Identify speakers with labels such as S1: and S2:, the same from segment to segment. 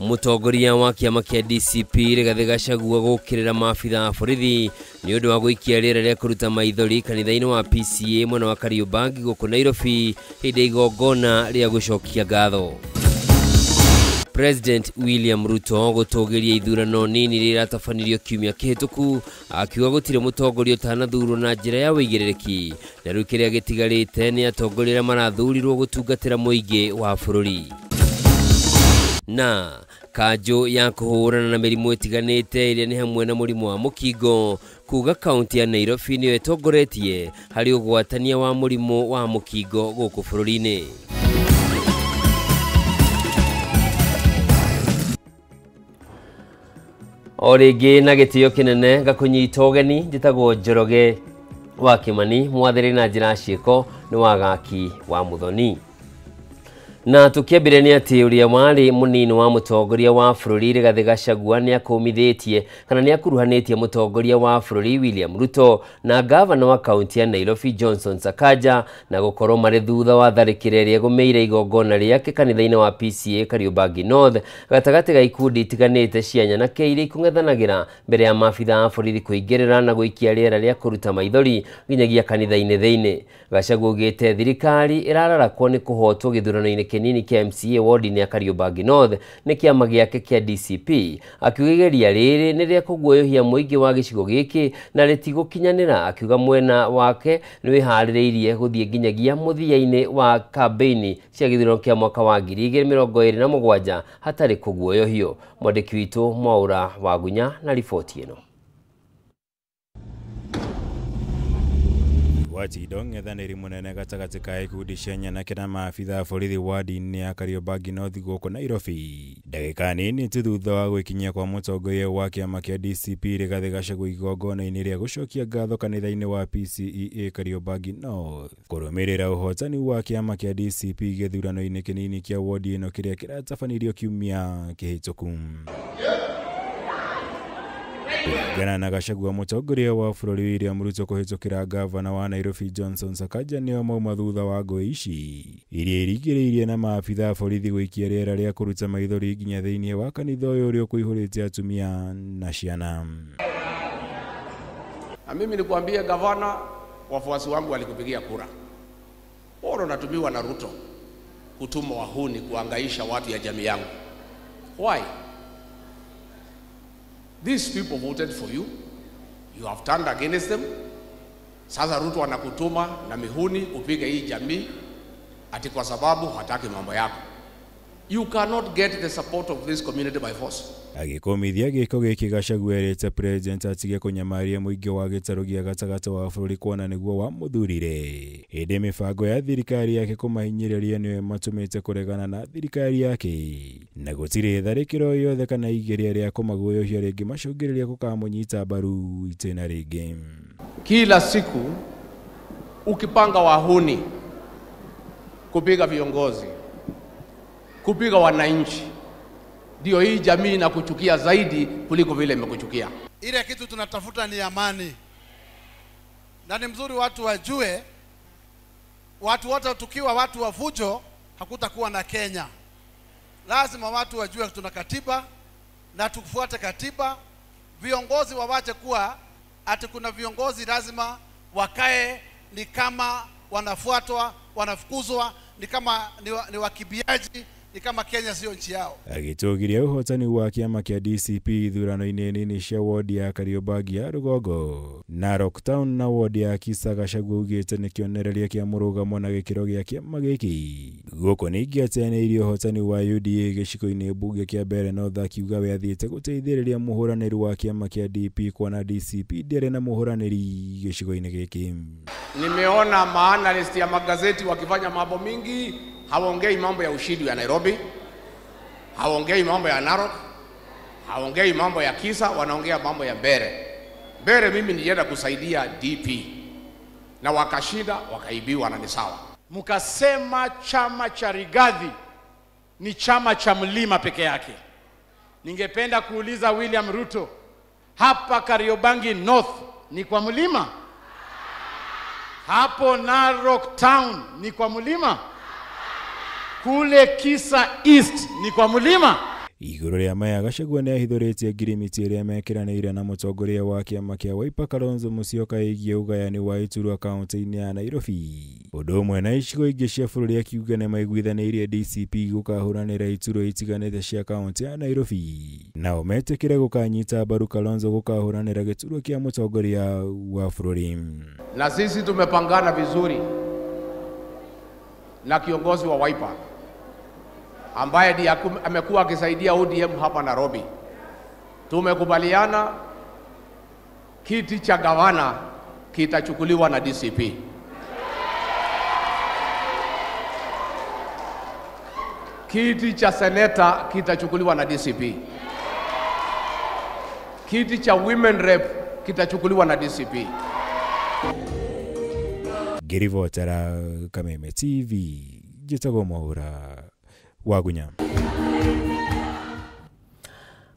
S1: Mũtongoria wa kĩama kĩa DCP Rigathĩ Gachagua gũkĩrĩra maabitha a borithi nĩ ũndũ wa gũikia rĩera rĩa kũruta maithori kanitha-inĩ wa PCA mwena wa Kariobangi gũkũ Nairobi hĩndĩ ya igongona rĩa gũcokia ngatho. President William Ruto gũtũgĩria ithurano nini rĩrĩa rĩratabanirio kiumia kĩhĩtũku akiuga gũtirĩ mũtongoria ũtanathurwo na njĩra ya ũigĩrĩrĩki na rĩu kĩrĩa gĩtigarĩte nĩ atongoria arĩa marathurirwo gũtungatĩra mũingĩ wa bũrũri. Na kanjũ ya kũhũrana na mĩrimũ ĩtiganĩte ĩrĩa nĩ hamwe na mũrimũ wa mũkingo kuga kaunti ya Nairobi nĩyo ĩtongoretie harĩ ũgwatania wa mũrimũ wa mũkingo gũkũ bũrũri-inĩ. O rĩngĩ na gĩtĩo kĩnene ngakũnyita ũgeni, njĩtagwo Njoroge wa Kĩmani, mwathĩrĩ na njĩra ciĩko nĩ Wagaki wa Muthoni. Na tũkĩambĩrĩria nĩ atĩ ũrĩa warĩ mũnini wa mũtongoria wa bũrũri Rigathĩ Gachagua nĩ akũmithĩtie kana nĩ akuruhanĩtie mũtongoria wa bũrũri William Ruto na gavana wa kaunti ya Nairobi Johnson Sakaja na gũkorwo marĩ thutha wa tharĩkĩra ĩrĩa ĩgũmĩire igongona rĩake kanitha-inĩ wa PCA Kariobangi North gatagatĩ ga ikundi itiganĩte cia nyanake iria ikũng'ethanagĩra mbere ya maabitha a borithi kũingĩrĩra na gũikia rĩera rĩa kũruta maithori nginyagia kanitha-inĩ thĩinĩ. Gachagua augĩte thirikari ĩrararakwo nĩ kũhotwo gĩthurano-inĩ kĩnini kĩa MCA ward-inĩ ya Kariobangi North nĩ kĩama gĩake kĩa DCP, akiuga igeria rĩrĩ nĩ rĩa kũguoyohia mũingĩ wa gĩcigo gĩkĩ na rĩtigũkinyanĩra, akiuga mwena wake nĩ wĩharĩrĩirie gũthiĩ nginyagia mũthia-inĩ wa kambĩini cia gĩthurano kĩa mwaka wa 2027 hatarĩ kũguoyohio. Mwandĩki witũ Mwaura Wagunya na riboti ĩno.
S2: Wachindo ng'ethanĩri mũnene gatagatĩ ka ikundi cia nyanake na maabitha a borithi wadi-inĩ ya Kariobangi North gũkũ Nairobi. Ndagĩka nini tu thutha wa gwĩkinyia kwa mũtongoria wa kĩama kĩa DCP Rigathĩ Gachagua igongona-inĩ rĩa gũcokia ngatho kanitha-inĩ wa PCEA Kariobangi North kũrũmĩrĩra ũhotani wa kĩama kĩa DCP gĩthurano-inĩ kĩnini kĩa wodi ĩno kĩrĩa kĩratabanirio kiumia kĩhĩtũku. Kũringana na Gachagua, mũtongoria wa bũrũri William Ruto kũhĩtũkĩra gavana wa Nairobi Johnson Sakaja nĩo mauma thutha wa ngũĩ ici iria irigĩrĩirie na maabitha a borithi gũikia rĩera rĩa kũruta maithori nginya thĩinĩ wa kanitha ũyũ ũrĩa ũkũihũrĩte atumia na ciana.
S3: Na mimi nikuambie gavana, wafuasi wangu walikupigia kura. Bora unatumiwa na Ruto kutuma wahuni kuangaisha watu ya jamii yangu. Why? These people voted for you. You have turned against them. Sasa Ruto anakutuma na mihuni upige hii jamii ati kwa sababu hataki mambo yako. You cannot get the support of this community by force.
S2: Agĩkũmithia gĩko gĩkĩ Gachagua erĩte president atige kũnyamaria mũingĩ wa gĩtarũ gĩa gatagatĩ wa bũrũri kuona nĩguo wamũthurire. Hĩndĩ mĩbango ya thirikari yake kũmahinyĩrĩria nĩyo ĩmatũmĩte kũregana na thirikari yake na gũtirĩ tharĩkĩro yothe kana igeria rĩa kũmaguoyohia rĩngĩ macũngĩrĩria gũkamũnyita mbaru itĩna rĩngĩ.
S3: Kila siku ukipanga wahuni kupiga viongozi, kupiga wananchi, ndio hii jamii na kuchukia zaidi kuliko vile imekuchukia.
S4: Ile kitu tunatafuta ni amani. Na ni mzuri watu wajue, watu wote tukiwa watu wa fujo hakutakuwa na Kenya. Lazima watu wajue tuna katiba na tufuate katiba. Viongozi wawache kuwa ati kuna viongozi lazima wakae ni kama wanafuatwa, wanafukuzwa, ni kama ni wakibiaji, ni kama Kenya sio nchi yao.
S2: Agĩtũgĩria ũhotani wa kĩama kĩa DCP ithurano-inĩ nini cia wodi ya Kariobangi ya rũgongo Narok Town na wodi ya Kisa, Gachagua augĩte nĩ kĩonereria kĩa mũrũgamo na gĩkĩro gĩa kĩama gĩkĩ. Gũkũ ningĩ ateanĩirie ũhotani wa UDA gĩcigo-inĩ mbunge kĩa Mbeere North, akiuga we athiĩte gũteithĩrĩria mũhũranĩri wa kĩama kĩa DP kuona DCP ndĩarĩ na mũhũranĩri gĩcigo-inĩ gĩkĩ.
S3: Nimeona maanalyst ya magazeti wakifanya mambo mingi, hawaongei mambo ya ushindi ya Nairobi, hawaongei mambo ya Narok, hawaongei mambo ya Kisa, wanaongea mambo ya Mbeere. Mbeere mimi nilienda kusaidia DP na wakashinda, wakaibiwa na ni sawa.
S5: Mkasema chama cha Rigathi ni chama cha mlima peke yake. Ningependa kuuliza William Ruto, hapa Kariobangi North ni kwa mlima? Hapo Narok Town ni kwa mlima? Kule Kisa East ni kwa mlima?
S2: Igũrũ rĩa maya, Gachagua nĩahithũrĩtie ngirimiti ĩrĩa mekĩranĩire na mũtongoria wa kĩama kĩa Wiper Kalonzo Musyoka ĩgiĩ ũgayani wa iturwa kaunti-inĩ ya Nairobi. Ũndũ ũmwe na icigo ingĩ cia bũrũri, akiuga nĩmaiguithanĩirie DCP gũkahũranĩra iturwa itiganĩte cia kaunti ya Nairobi, nao metĩkĩre gũkanyita mbaru Kalonzo gũkahũranĩra gĩturwa kĩa mũtongoria wa bũrũri.
S3: Na sisi tumepangana vizuri na kiongozi wa Wiper ambaye ndiye amekuwa akisaidia ODM hapa Nairobi. Tumekubaliana kiti cha gavana kitachukuliwa na DCP. Kiti cha seneta kitachukuliwa na DCP. Kiti cha women rep kitachukuliwa na DCP.
S2: Ngĩribotera Kameme TV, njĩtagwo Mwaura Wagunya.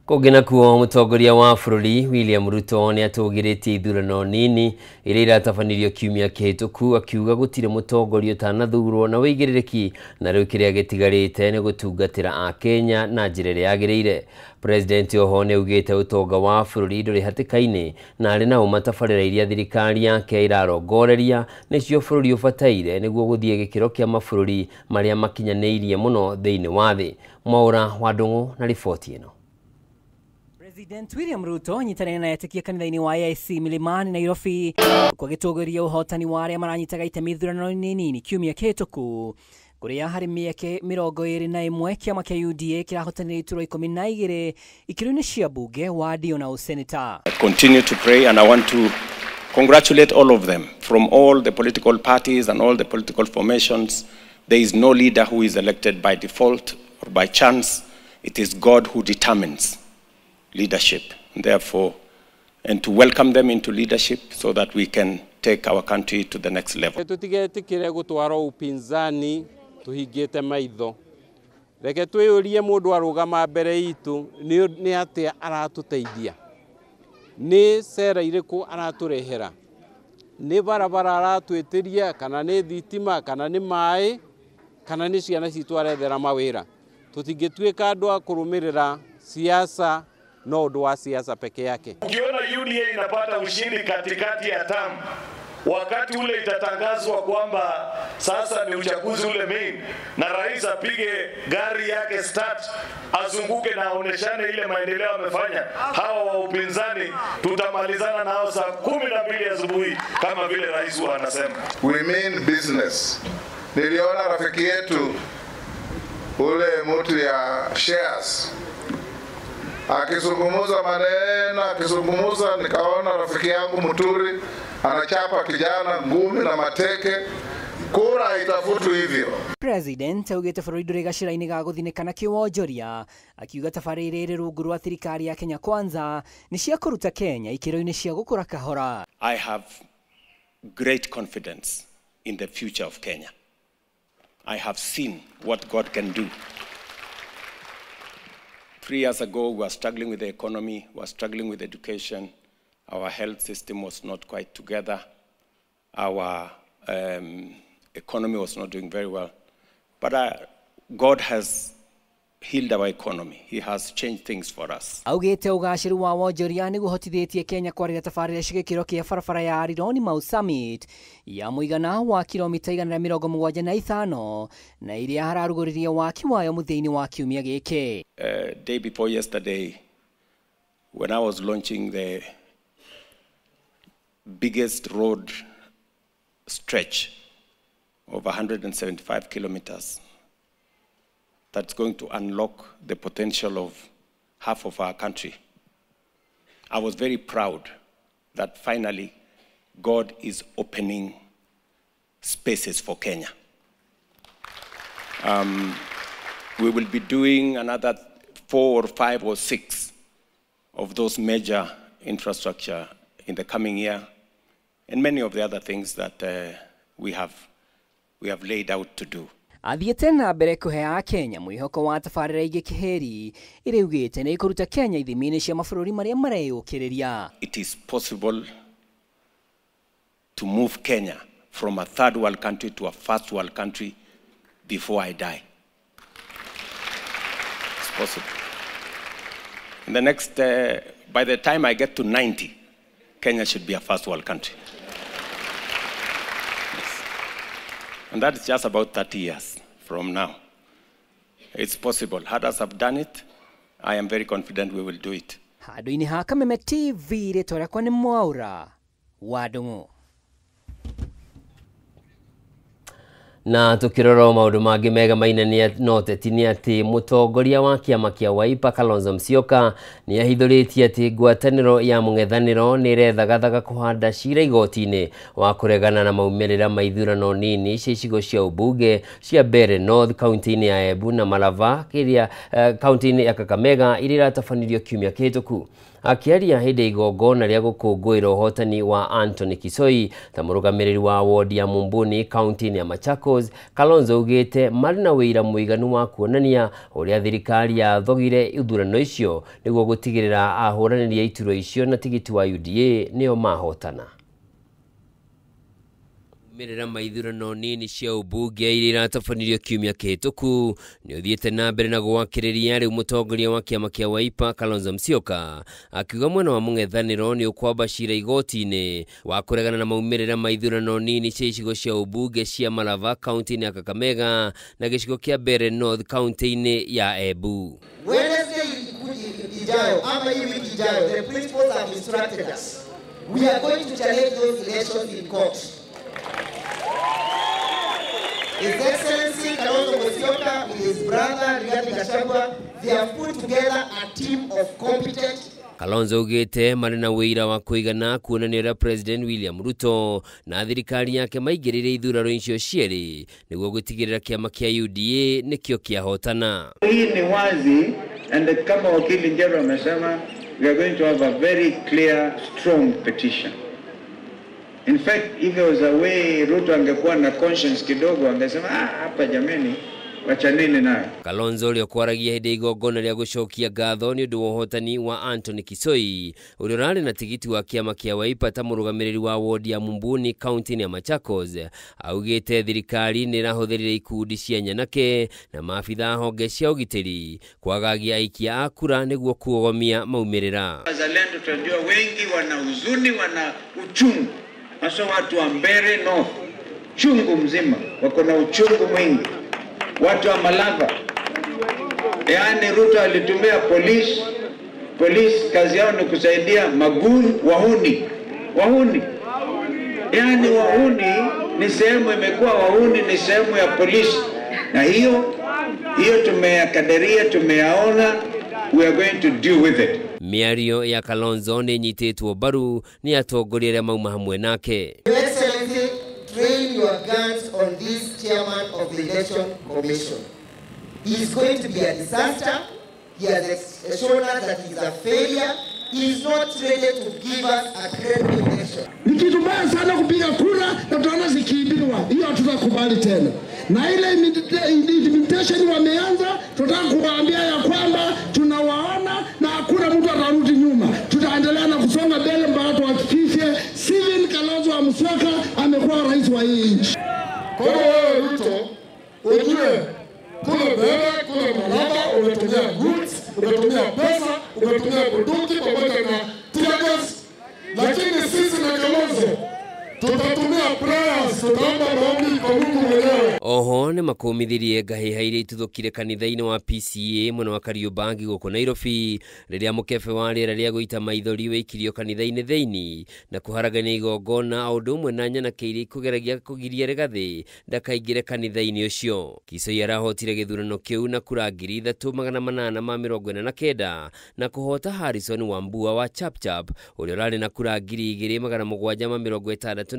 S1: Kũngĩ nakuo, mũtongoria wa bũrũri William Ruto nĩ atũgĩrĩtie ithurano nini iria iratabanirio kiumia kĩhĩtũku, akiuga gũtirĩ mũtongoria ũtanathurwo na wĩigĩrĩrĩki, na rĩu kĩrĩa gĩtigarĩte nĩ gũtungatĩra Akenya na njĩra ĩrĩa yagĩrĩire. President oho nĩ augĩte ũtonga wa bũrũri ndũrĩ hatĩka-inĩ, na arĩ na ũma tabarĩra iria thirikari yake ĩrarongoreria nĩcio bũrũri ũbataire nĩguo gũthiĩ gĩkĩro kĩa mabũrũri marĩa makinyanĩirie mũno thĩinĩ wa thĩ. Mwaura wa Ndung'u na riboti ĩno.
S6: President William Ruto anyitanĩire na etĩkia kanitha-inĩ wa AIC Milimani Nairobi kwa gĩtũgĩria ũhotani wa arĩa maranyitaga itemi ithurano-inĩ nini kiumia kĩhĩtũku, kũrĩa harĩ mĩeke 21 kĩama kĩa UDA kĩrahotanĩra iturwa 12 ikĩro-inĩ cia bunge, wadi ona ũseneta.
S7: I continue to pray and I want to congratulate all of them from all the political parties and all the political formations. There is no leader who is elected by default or by chance. It is God who determines leadership, and therefore, and to welcome them into leadership so that we can take our country to the next level.
S8: Tutigetikire gutwara upinzani tuhingite maitho, reke twiyurie mundu arugama mbere itu ni atia aratuteithia, ni sera iriku araturehera, ni barabara aratwitiria, kana ni thitima, kana ni mai, kana ni ciana citu arethera mawira. Tutingituika andu a kurumirira siasa no ũndũ wa siasa peke yake.
S9: Ukiona UDA inapata ushindi katikati ya tamu, wakati ule itatangazwa kwamba sasa ni uchaguzi ule main, na rais apige gari yake start, azunguke na aoneshane ile maendeleo amefanya, hawa wa upinzani tutamalizana nao saa 12 asubuhi kama vile rais huwa anasema.
S10: We mean business. Niliona rafiki yetu ule mtu ya shares akizungumuza maneno, akizungumuza, nikaona rafiki yangu Muturi anachapa kijana ngumi na mateke. Kura haitafutwi hivyo.
S6: President augĩte bũrũri ndũrĩ gacĩra-inĩ ga gũthinĩkana kĩwonjoria, akiuga tabarĩra ĩrĩ rungu rwa thirikari ya Kenya Kwanza nĩ cia kũruta Kenya ikĩro-inĩ cia gũkũra kahora.
S7: I have great confidence in the future of Kenya. I have seen what God can do. 3 years ago, we were struggling with the economy, we were struggling with education, our health system was not quite together, our economy was not doing very well. But God has healed our economy. He has changed things for us.
S6: Augĩte ũgacĩru wa wonjoria nĩguo ũhotithĩtie Kenya kwarĩra tabarĩra cia gĩkĩro kĩa barabara ya Rironi Mau Summit ya mũigana wa kilomita 175 na iria hararugũririe waki wayo mũthia-inĩ wa kiumia gĩkĩ.
S7: Day before yesterday, when I was launching the biggest road stretch of 175 kilometers that's going to unlock the potential of half of our country, I was very proud that finally God is opening spaces for Kenya. We will be doing another 4 or 5 or 6 of those major infrastructure in the coming year, and many of the other things that we have laid out to do.
S6: Athiĩte na mbere kũhe Akenya mwĩhoko wa tabarĩra ingĩ kĩhĩri ĩrĩa ĩugĩte nĩ ĩkũruta Kenya ithimi-inĩ cia mabũrũri marĩa mareyũkĩrĩria.
S7: It is possible to move Kenya from a third world country to a first world country before I die. It's possible. In the next, by the time I get to 90, Kenya should be a first world country. Yes. And that's just about 30 years from now. It's possible. Others have done it. I am very confident we will do it.
S6: Handũ-inĩ ha Kameme TV, rĩtwa rĩakwa nĩ Mwaura wa Ndung'u.
S1: Na tukirora maũndũ mangĩ mega mainania no teti nĩ atĩ mũtongoria wa kĩama kĩa Wiper Kalonzo Musyoka nĩ ahithũrĩtie atĩ ngwatanĩro ya mũng'ethanĩro nĩ ĩrethagathaga kũhanda cira igoti-inĩ wa kũregana na maumĩrĩra ma ithurano nini cia icigo cia ũmbunge cia Mbeere North kaunti-inĩ ya Embu na Malava kĩrĩa kaunti-inĩ ya Kakamega iria iratabanirio kiumia kĩhĩtũku. Akĩaria hĩndĩ igongona rĩa gũkũngũĩra ũhotani wa Anthony Kisoi ta mũrũgamĩrĩri wa wodi ya Mumbuni kaunti-inĩ ya Machakos, Kalonzo augĩte marĩ na wĩira mũiganu wa kuonania ũrĩa thirikari yathogire ithurano icio nĩguo gũtigĩrĩra ahũranĩri a iturwa icio na tigiti wa UDA nĩo mahotana. Maumĩrĩra ma ithurano nini cia ũmbunge iria iratabanirio kiumia kĩhĩtũku nĩ ũthiĩte na mbere na gwakĩrĩria rĩu mũtongoria wa kĩama kĩa Wiper Kalonzo Musyoka akiuga mwena wa mũng'ethanĩro nĩ ũkwamba cira igoti-inĩ wa kũregana na maumĩrĩra ma ithurano nini cia icigo cia ũmbunge cia Malava kaunti-inĩ ya Kakamega na gĩcigo kĩa Mbeere North kaunti-inĩ ya Embu.
S11: Wednesday ijayo ama hii wiki ijayo, the principals have instructed us. We are going to challenge those elections in court. His Excellency Kalonzo Musyoka with his brother Rigathi Gachagua, they have put together a team of competent.
S1: Kalonzo augĩte marĩ na wĩira wa kũigana kuonania ũrĩa President William Ruto na thirikari yake maingĩrĩire ithurano icio cierĩ nĩguo gũtigĩrĩra kĩama kĩa UDA nĩkĩo kĩahotana.
S12: Hii ni wazi, and kama wakili Njeru amesema, we are going to have a very clear, strong petition. In fact, if there was a way Ruto angekuwa na conscience kidogo, angesema hapa jameni, wachaneni nayo.
S1: Kalonzo ũrĩa ũkwaragia hĩndĩ igongona rĩa gũcokia ngatho nĩ ũndũ wa ũhotani wa Anthony Kisoi ũrĩa ũrarĩ na tigiti wa kĩama kĩa Wiper ta mũrũgamĩrĩri wa wodi ya Mumbuni kaunti-inĩ ya Machakos augĩte thirikari nĩ ĩrahũthĩrire ikundi cia nyanake na maabitha honge cia ũgitĩri kwagagia aikia a kura nĩguo kuogomia maumĩrĩra.
S12: Wazalendo tunajua wengi wana huzuni, wana uchungu, hasa watu wa Mbeere North, chungu mzima wako na uchungu mwingi. Watu wa Malava, yaani Ruto alitumia polisi kazi yao ni kusaidia maguni, wahuni. Yaani wahuni ni sehemu imekuwa, wahuni ni sehemu ya polisi, na hiyo tumeyakadiria, tumeyaona, we are going to deal with it.
S1: Mĩario ya Kalonzo nĩ ĩnyitĩtwo mbaru nĩ atongoria arĩa mauma hamwe nake.
S11: Your Excellency, train your guns on this chairman of the Election Commission. He is going to be a disaster. He has shown us that he is a failure. He is not ready to give us a credible election.
S13: Ni kitu mbaya sana kupiga kura na tunaona zikiibiwa. Hiyo hatutakubali tena. Na ile intimidation wameanza, tunataka kuwaambia ya kwamba tunawaona na hakuna mtu atarudi nyuma. Tutaendelea na kusonga mbele mpaka tuhakikishe Stephen Kalonzo Musyoka amekuwa rais wa hii nchi.
S10: Kwa hiyo wewe Ruto, ujue kule Mbeere, kule Malava umetumia goods, umetumia pesa, umetumia bunduki pamoja na tear gas, lakini sisi na Kalonzo tutatumia prayers, tutaomba maombi kwa Mungu mwenyewe.
S1: Oho nĩ makũmithirie ngahĩha iria ituthũkire kanitha-inĩ wa PCA mwena wa Kariobangi gũkũ Nairobi rĩrĩa mũkebe wa rĩera rĩa gũita maithori waikirio kanitha-inĩ thĩinĩ na kũharagania igongona o ũndũ ũmwe na nyanake iria ikũgeragia kũgiria Rigathĩ ndakaingĩre kanitha-inĩ ũcio. Kisoi arahotire gĩthurano kĩu na kura 3849 na kũhota Harrison Wambua wa Chapchap ũrĩa ũrarĩ na kura 2766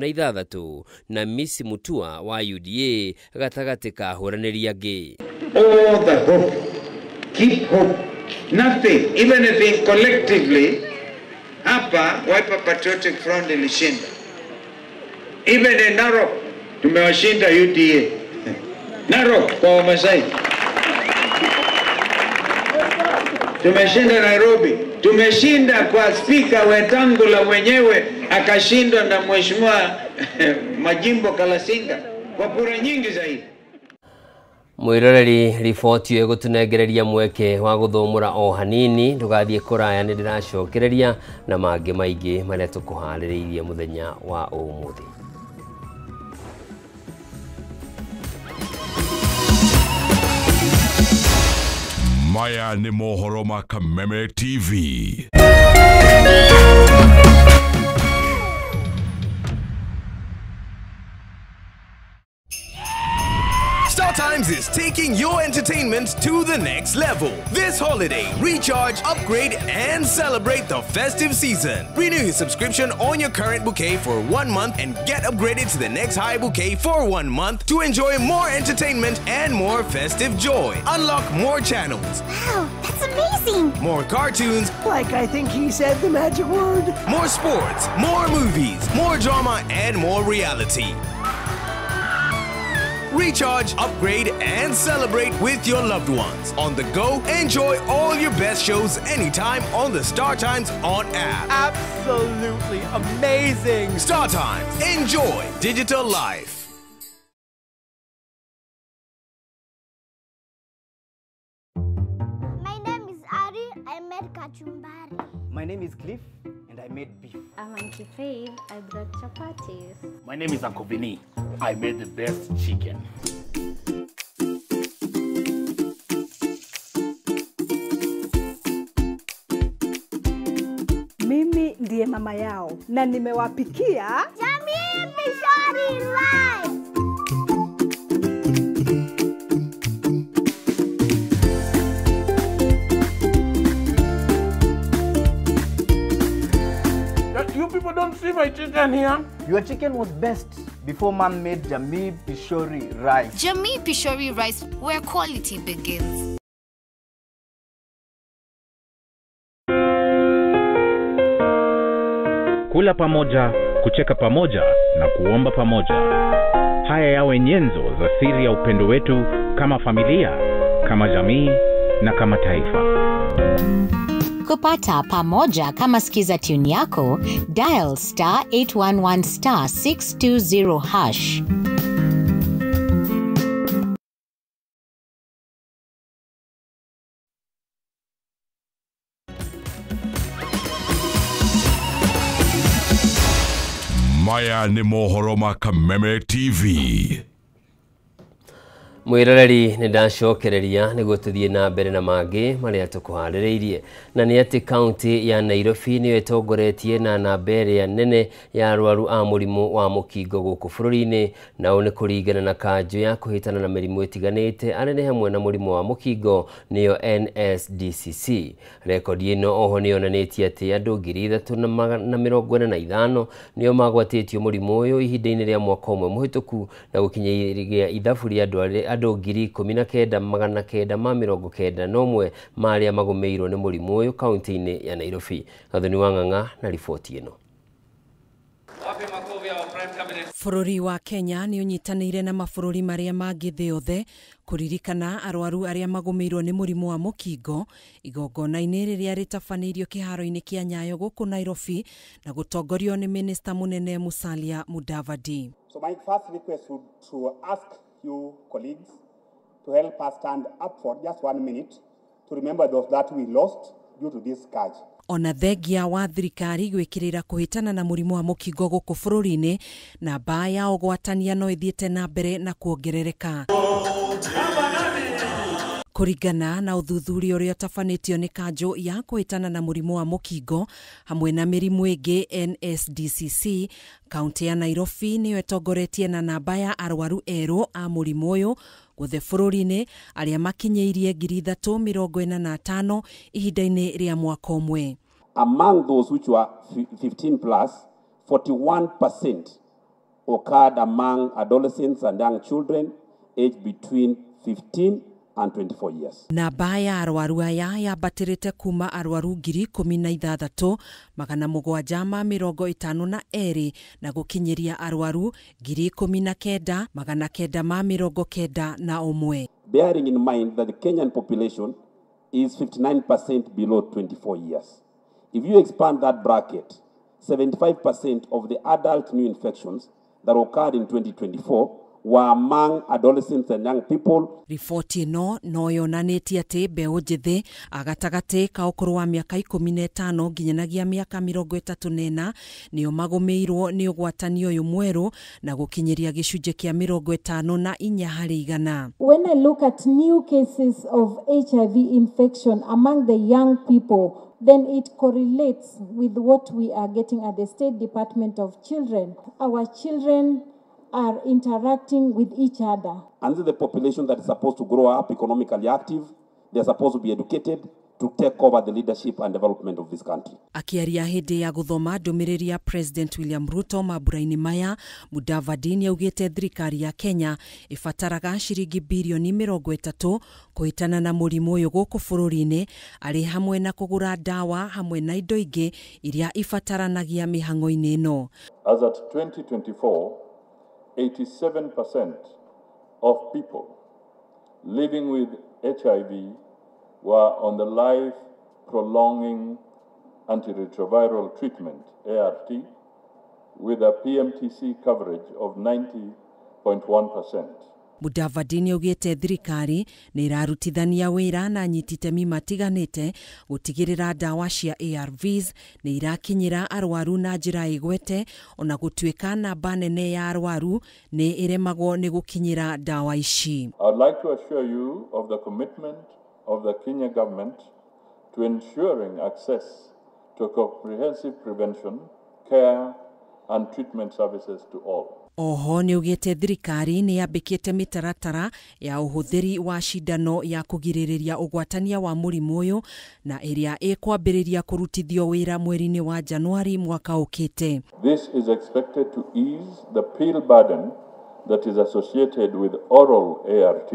S1: na Miss Mutua wa UDA gatagatĩ ka ahũranĩri angĩ.
S12: All the hope, keep hope, nothing, even if it collectively, hapa Wiper Patriotic Front ilishinda. Even in Narok, tumewashinda UDA. Narok kwa Wamasai. Tumeshinda Nairobi, tumeshinda kwa Speaker Wetangula mwenyewe akashindwa na Mheshimiwa Majimbo Kalasinga kwa kura nyingi zaidi.
S1: Mwiroreri riboti ĩyo ĩgũtũnengereria mweke wa gũthũmũra o hanini, ndũgathiĩ kũraya, nĩ ndĩracokereria na mangĩ maingĩ marĩa tũkũharĩrĩirie mũthenya wa ũmũthĩ.
S14: Maya nĩ mohoro ma Kameme TV.
S15: StarTimes is taking your entertainment to the next level. This holiday, recharge, upgrade, and celebrate the festive season. Renew your subscription on your current bouquet for 1 month and get upgraded to the next high bouquet for 1 month to enjoy more entertainment and more festive joy. Unlock more channels.
S16: Wow, that's amazing!
S15: More cartoons.
S17: Like I think he said the magic word.
S15: More sports, more movies, more drama, and more reality. Recharge, upgrade, and celebrate with your loved ones. On the go, enjoy all your best shows anytime on the StarTimes On app.
S17: Absolutely amazing!
S15: StarTimes, enjoy digital life.
S16: My name is Ari. I made kachumbari.
S18: My name is Cliff, and I made beef.
S19: I'm Auntie Faith. I brought chapatis.
S20: My name is Uncle Vinny. I made the best chicken.
S21: Mimi ndiye mama yao na nimewapikia
S16: Jamii Pishori Rice.
S20: You people don't see my chicken here.
S18: Your chicken was best before mom made Jamii Pishori Rice.
S22: Jamii Pishori Rice, where quality begins.
S23: Kula pamoja, kucheka pamoja na kuomba pamoja. Haya yawe nyenzo za siri ya upendo wetu kama familia, kama jamii na kama taifa.
S24: Kupata pamoja kama skiza tune yako, dial *811 *620#.
S14: Maya nĩ mohoro ma Kameme TV.
S1: Mwiroreri nĩ ndacokereria nĩguo tũthiĩ na mbere na mangĩ marĩa tũkũharĩrĩirie, na nĩ atĩ kaunti ya Nairobi nĩyo ĩtongoretie na namba ĩrĩa nene ya arwaru a mũrimũ wa mũkingo gũkũ bũrũri-inĩ, nao nĩ kũringana na kanjũ ya kũhĩtana na mĩrimũ ĩtiganĩte arĩa nĩ hamwe na mũrimũ wa mũkingo nĩyo NSDCC. Rekondi ĩno oho nĩ yonanĩtie atĩ andũ 3,045 nĩo magwatĩtio mũrimũ ũyũ ihinda-inĩ rĩa mwaka ũmwe mũhĩtũku, na gũkinyĩria ithabu rĩa andũ 19,991 marĩa magũmĩirwo nĩ mũrimũ ũyũ kaunti-inĩ ya Nairobi. Gathoni wa Ng'ang'a na riboti ĩno.
S25: Bũrũri wa Kenya nĩ ũnyitanĩire na mabũrũri marĩa mangĩ thĩ yothe kũririkana arwaru arĩa magũmĩirwo nĩ mũrimũ wa mũkingo igongona-inĩ rĩrĩa rĩtabanĩirio kĩharo-inĩ kĩa Nyayo gũkũ Nairobi na gũtongorio nĩ Minista mũnene Musalia Mudavadi.
S26: So my first request would to ask you colleagues to help us stand up for just 1 minute to remember those that we lost due to this scourge.
S25: Ona thengia wa thirikari gwikirira kuhitana na murimu wa mukingo guku bururi-ini, namba ya ugwatania no ithiite na mbere na kuongerereka. Kũringana na ũthuthuria ũrĩa ũtabanĩtio nĩ kanjũ ya kũhĩtana na mũrimũ wa mũkingo hamwe na mĩrimũ ĩngĩ NSDCC, kaunti ya Nairobi nĩyo ĩtongoretie na namba ya arwaru erũ a mũrimũ ũyũ guothe bũrũri-inĩ arĩa makinyĩirie 3,045 ihinda-inĩ rĩa mwaka ũmwe.
S26: Among those which were 15 plus, 41% occurred among adolescents and young children aged between 15 and 24 years.
S25: Namba ya arwaru aya yambatĩrĩte kuma arwaru 16,752 na gũkinyĩria arwaru 19,991.
S26: Bearing in mind that the Kenyan population is 59% below 24 years. If you expand that bracket, 75% of the adult new infections that occurred in 2024 were among adolescents and young people.
S25: Riboti ĩno no yonanĩtie atĩ mbeũ njĩthĩ a gatagatĩ ka ũkũrũ wa mĩaka 15 nginyanagia mĩaka 34 nĩo magũmĩirwo nĩ ũgwatani ũyũ mwerũ na gũkinyĩria gĩcunjĩ kĩa 54 harĩ igana.
S2: When I look at new cases of HIV infection among the young people, then it correlates with what we are getting at the State Department of Children. Our children are interacting with each other.
S26: And this is the population that is supposed to grow up economically active. They are supposed to be educated to take over the leadership and development of this country.
S25: Akiaria hĩndĩ ya gũthoma ndũmĩrĩri ya President William Ruto mambura-inĩ maya, Mudavadi nĩaugĩte thirikari ya Kenya ĩbataraga ciringi birioni 30 kũhĩtana na mũrimũ ũyũ gũkũ bũrũri-inĩ, arĩ hamwe na kũgũra ndawa hamwe na indo ingĩ iria ibataranagia mĩhang'o-inĩ ĩno.
S3: As at 2024, 87% of people living with HIV were on the life-prolonging antiretroviral treatment, ART, with a PMTC coverage of 90.1%.
S25: Mudavadi nĩaugĩte thirikari nĩ ĩrarutithania wĩra na anyiti itemi matiganĩte gũtigĩrĩra ndawa cia ARVs nĩ irakinyĩra arwaru na njĩra ĩgwete, ona gũtuĩka namba nene ya arwaru nĩ ĩremagwo nĩ gũkinyĩra ndawa ici.
S3: I would like to assure you of the commitment of the Kenya government to ensuring access to comprehensive prevention, care and treatment services to all.
S25: Oho nĩaugĩte thirikari nĩ yambĩkĩte mĩtaratara ya ũhũthĩri wa cindano ya kũgirĩrĩria ũgwatania wa mũrimũ ũyũ na ĩrĩa ĩkwambĩrĩria kũrutithio wĩra mweri-inĩ wa Januari mwaka ũkĩte.
S3: This is expected to ease the pill burden that is associated with oral ART,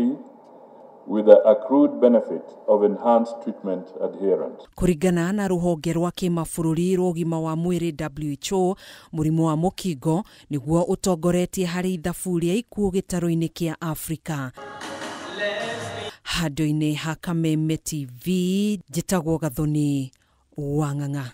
S3: with the accrued benefit of enhanced treatment adherence.
S25: Kũringana na rũhonge rwa kĩmabũrũri rwa ũgima wa mwĩrĩ WHO, mũrimũ wa mũkingo nĩguo ũtongoretie harĩ ithabu rĩa ikuũ gĩtarũ-inĩ kĩa Afrika. Handũ-inĩ ha Kameme TV, njĩtagwo Gathoni Wang'ang'a.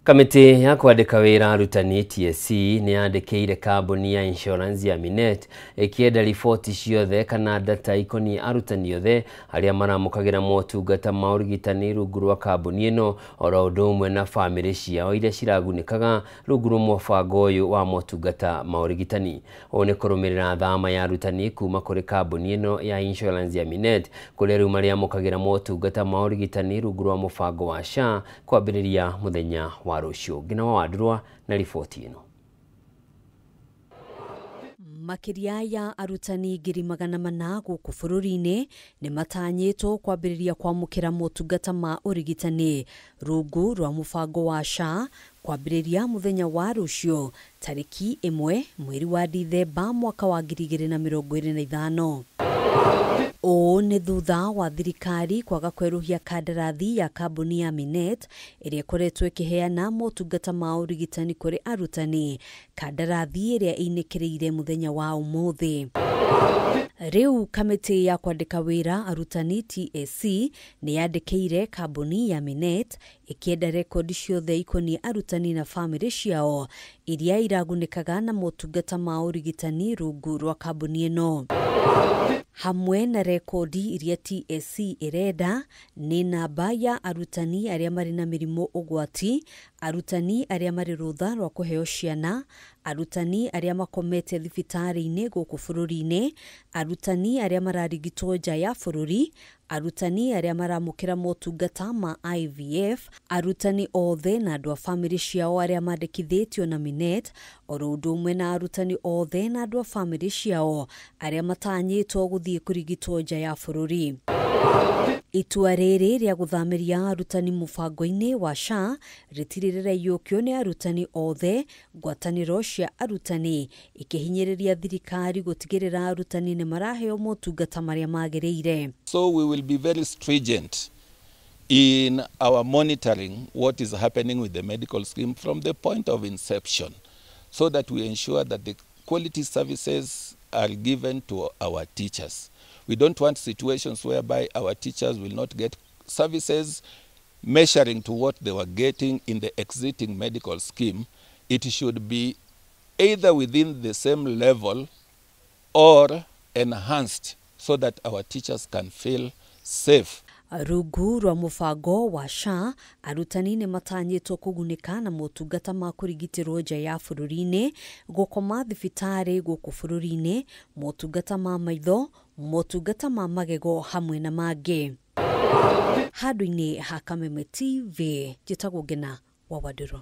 S1: Kamĩtĩ ya kwandĩka wĩra arutani TSC nĩ yandĩkĩire kambuni ya insurance ya Minet ĩkĩenda riboti ciothe kana data ikoniĩ arutani othe arĩa maramũkagĩra motungata ma ũrigitani rungu rwa kambuni ĩno, oro ũndũ ũmwe na bamĩrĩ ciao iria ciragunĩkaga rungu rwa mũbango ũyũ wa motungata ma ũrigitani. Ũũ nĩ kũrũmĩrĩra thama ya arutani kuma kũrĩ kambuni ĩno ya insurance ya Minet kũrĩa rĩu marĩamũkagĩra motungata ma ũrigitani rungu rwa mũbango wa SHA kwambĩrĩria mũthenya wa rũciũ. Ngina wa Wandurwa na riboti ĩno.
S4: Makĩria ya arutani 400,000 gũkũ bũrũri-inĩ nĩ matanyĩtwo kwambĩrĩria kwamũkĩra motungata ma ũrigitani rungu rwa mũbango wa SHA kwambĩrĩria mũthenya wa rũciũ tarĩki 1 mweri wa Dithemba mwaka wa 2025. Ũũ nĩ thutha wa thirikari kwaga kwerũhia kandarathi ya kambuni ya Minet ĩrĩa ĩkoretwo ĩkĩheana motungata ma ũrigitani kũrĩ arutani, kandarathi ĩrĩa ĩinĩkĩrĩire mũthenya wa ũmũthĩ. Rĩu kamĩtĩ ya kwandĩka wĩra arutani TSC nĩ yandĩkĩire kambuni ya Minet ĩkĩenda rekondi ciothe ikoniĩ arutani na bamĩrĩ ciao iria iragunĩkaga na motungata ma ũrigitani rungu rwa kambuni ĩno. Hamwe na rekondi iria TSC ĩrenda nĩ namba ya arutani arĩa marĩ na mĩrimũ ũgwati, arutani arĩa marĩ rũtha rwa kũheo ciana, arutani arĩa makomete thibitarĩ-inĩ gũkũ bũrũri-inĩ, arutani arĩa mararigitwo nja ya bũrũri, arutani arĩa maramũkĩra motungata ma IVF, arutani othe na andũ a bamĩrĩ ciao arĩa mandĩkithĩtio na Minet, oro ũndũ ũmwe na arutani othe na andũ a bamĩrĩ ciao arĩa matanyĩtwo gũthiĩ kũrigitwo nja ya bũrũri. Itua rĩrĩ rĩa gũthamĩria arutani mũbango-inĩ wa SHA rĩtirĩ rĩraiyũkio nĩ arutani othe, ngwatanĩro cia arutani ikĩhinyĩrĩria thirikari gũtigĩrĩra arutani nĩ maraheo motungata marĩa magĩrĩire.
S5: So we will be very stringent in our monitoring what is happening with the medical scheme from the point of inception, so that we ensure that the quality services are given to our teachers. We don't want situations whereby our teachers will not get services measuring to what they were getting in the existing medical scheme. It should be either within the same level or enhanced so that our teachers can feel safe.
S4: Rungu rwa mũbango wa SHA, arutani nĩ matanyĩtwo kũgunĩka na motungata ma kũrigitĩrwo nja ya bũrũri-inĩ, gũkoma thibitarĩ gũkũ bũrũri-inĩ, motungata ma maitho, motungata ma magego hamwe na mangĩ. Handũ-inĩ ha Kameme TV, njĩtagwo Ngena wa Wandũrũ.